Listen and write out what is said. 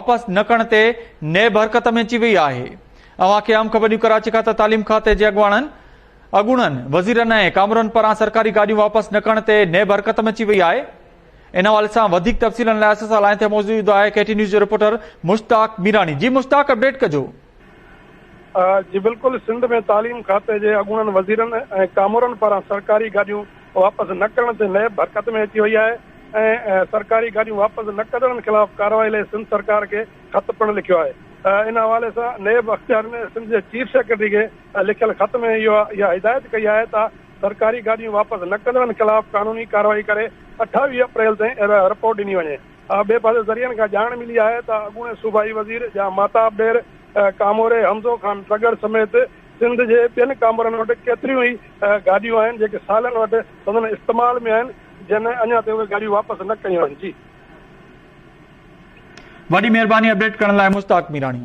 واپس نه ڪرڻ تي نيب حرڪت ۾ اچي وئي آهي. اوهان کي اهم خبر ڏيون ڪراچي کان ته تعليم کاتي جي اڳواڻن، اڳوڻن وزيرن ۽ ڪامورن پاران سرڪاري گاڏيون واپس نه ڪرڻ تي نيب حرڪت ۾ اچي وئي آهي. ان حوالي سان وڌيڪ تفصيلن لاء اسان سان لائين تي موجود آهي ڪي ٽي نيوز جو رپورٽر مشتاق ميراڻي. جي مشتاق اپڊيٽ ڪجو. جي بلڪل سنڌ ۾ تعليم کاتي جي اڳوڻن وزيرن ۽ ڪامورن پاران سرڪاري گاڏيون واپس نه ڪرڻ تي نيب حرڪت ۾ اچي وئي آهي ۽ سرڪاري گاڏيون واپس نه ڪندڙن خلاف ڪارروائي لئي سنڌ سرڪار کي خط پڻ لکيو آهي ان حوالي سان نيب اختيارين سنڌ جي چيف سيڪريٽري کي لکيل خط ۾ اهو اها هدايت ڪئي آهي ته سرڪاري گاڏيون واپس نه ڪندڙن خلاف قانوني ڪارروائي ڪري 28 اپريل تائين رپورٽ ڏني وڃي. ٻئي پاسي ذريعن کان ڄاڻ ملي آهي ته اڳوڻي صوبائي وزير ڄام مهتاب ڏير، ڪاموري حمزو خان ٽڳڙ سميت سنڌ جي ٻين ڪامورن وٽ ڪيتريون ئي گاڏيون آهن جيڪي سالن وٽ سندن استعمال ۾ آهن جن اڃا تائين اهي گاڏيون واپس نه ڪيون آهن. جي. وڏي مهرباني اپڊيٽ ڪرڻ لاء مشتاق ميراڻي.